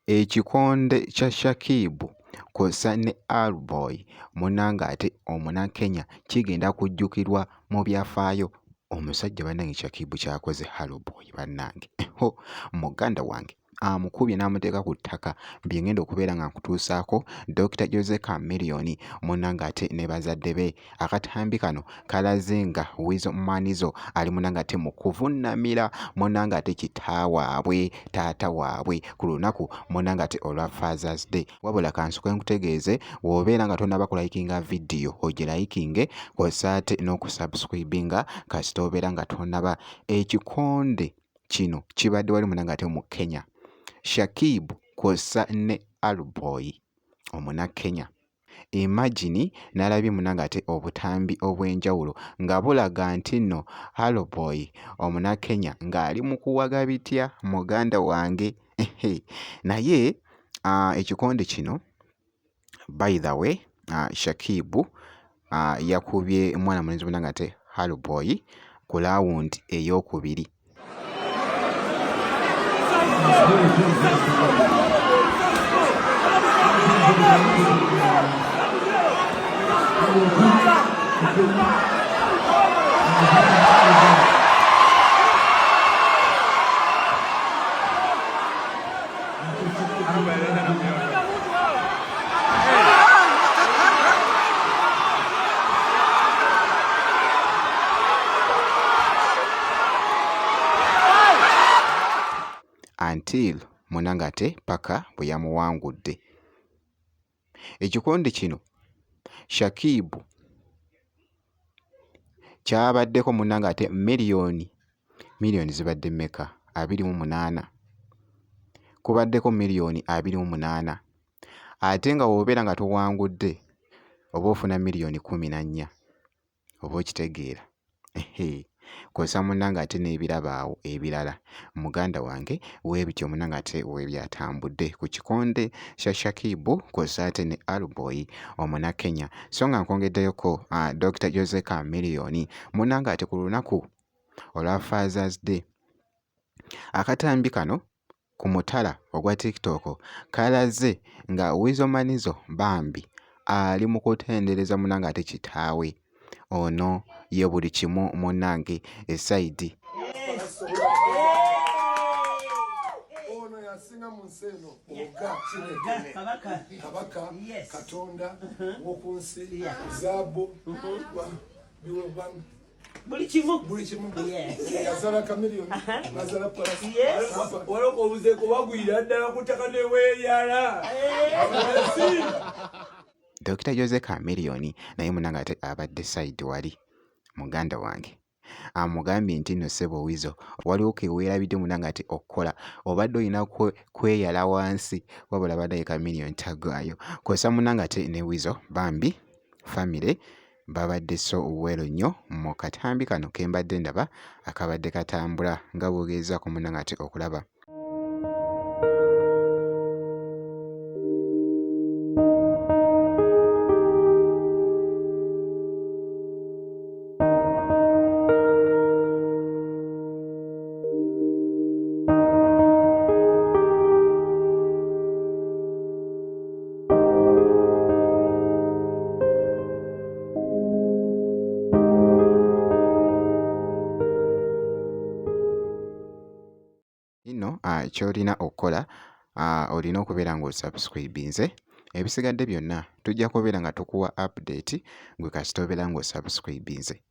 Ekikonde kya Shakib kw'ossa ne Arboy munnange ate Omunnakenya kigenda kujjukirwa mu byafaayo. Omusajja bannange Shakib ky'akoze Arboy bannange ho muganda wange amukubye n'amuteeka ku ttaka bye ngenda okubeera nga nkutuusaako Dokita Jose Chameleone munnange ate ne bazadde be. Akatambi kano kalaze nga Weasel Manizo ali munange ate mu kuvunnamira munange ate kitaawaabwe taata waabwe ku lunaku munange ate olwa Father's Day. Wabula kansoke nkutegeeze w'obeera nga tonnaba kulayikinga vidiyo ogilayikinge kw'ossa ate n'okusubscribinga kasita obeera nga tonnaba. Ekikonde kino kibadde wali munange ate mu Kenya. Shakib kw'ossa ne Alboy Omunakenya. Imagine nalabye munange ate obutambi obwenjawulo nga bulaga ntinno Hallo boy omunakenya nga ali mukuwaga bitya muganda wange naye ekikonde kino by the way Shakib yakubye mwana mulenzi munange ate Hallo boy ku lawundi eyokubiri. Until munange ate paka bwe yamuwangudde. Ekikonde kino Shakib kyabaddeko munnange ate miliyoni, miliyoni zibadde mmeka? 28. Kubaddeko miliyoni 28 ate nga bw'obeera nga towangudde oba ofuna miliyoni 14. Oba okitegeera? Ehee. Kozesa munnange ate n'ebirabo awo ebirala muganda wange weebityo munnange ate webyatambudde ku kikonde kya Shakib kw'ossa ate ne Alboy Omunakenya. So nga nkwongeddeyoko Dokita Jose Chameleone munnange ate ku lunaku olwa Father's Day. Akatambi kano ku mutala ogwa TikTok kalaze nga Weasel Manizo bambi ali mu kutendereza munnange ate kitaawe ono ye buli kimu munnange esayidi. Ono yasinga mu nsi eno oga kinene kabaka katonda w'oku nsi zaabu buli kimu buli kimu yazala kamiliyoni nazala palasi waliwo obuzeeko bagwira ddala ku ttaka ne weeyala eh. Dokita Jose Chameleone naye munange ate abadde side wali muganda wange amugambye nti nno ssebo Weasel waliwo ke weerabidde munange ate okukola obadde olina kweyala wansi wabula banaye Chameleone taggwaayo kw'ossa munange ate ne Weasel bambi famire Babadde so well nnyo mu katambi kano kembadde ndaba akabadde katambula nga bwogezaako munange ate okulaba. Nno ky'olina okukola olina okubeera ng'osubscribinze ebisigadde byonna tujja kubeera nga tukuwa update gwe kasita obeera ng'osubscribinze.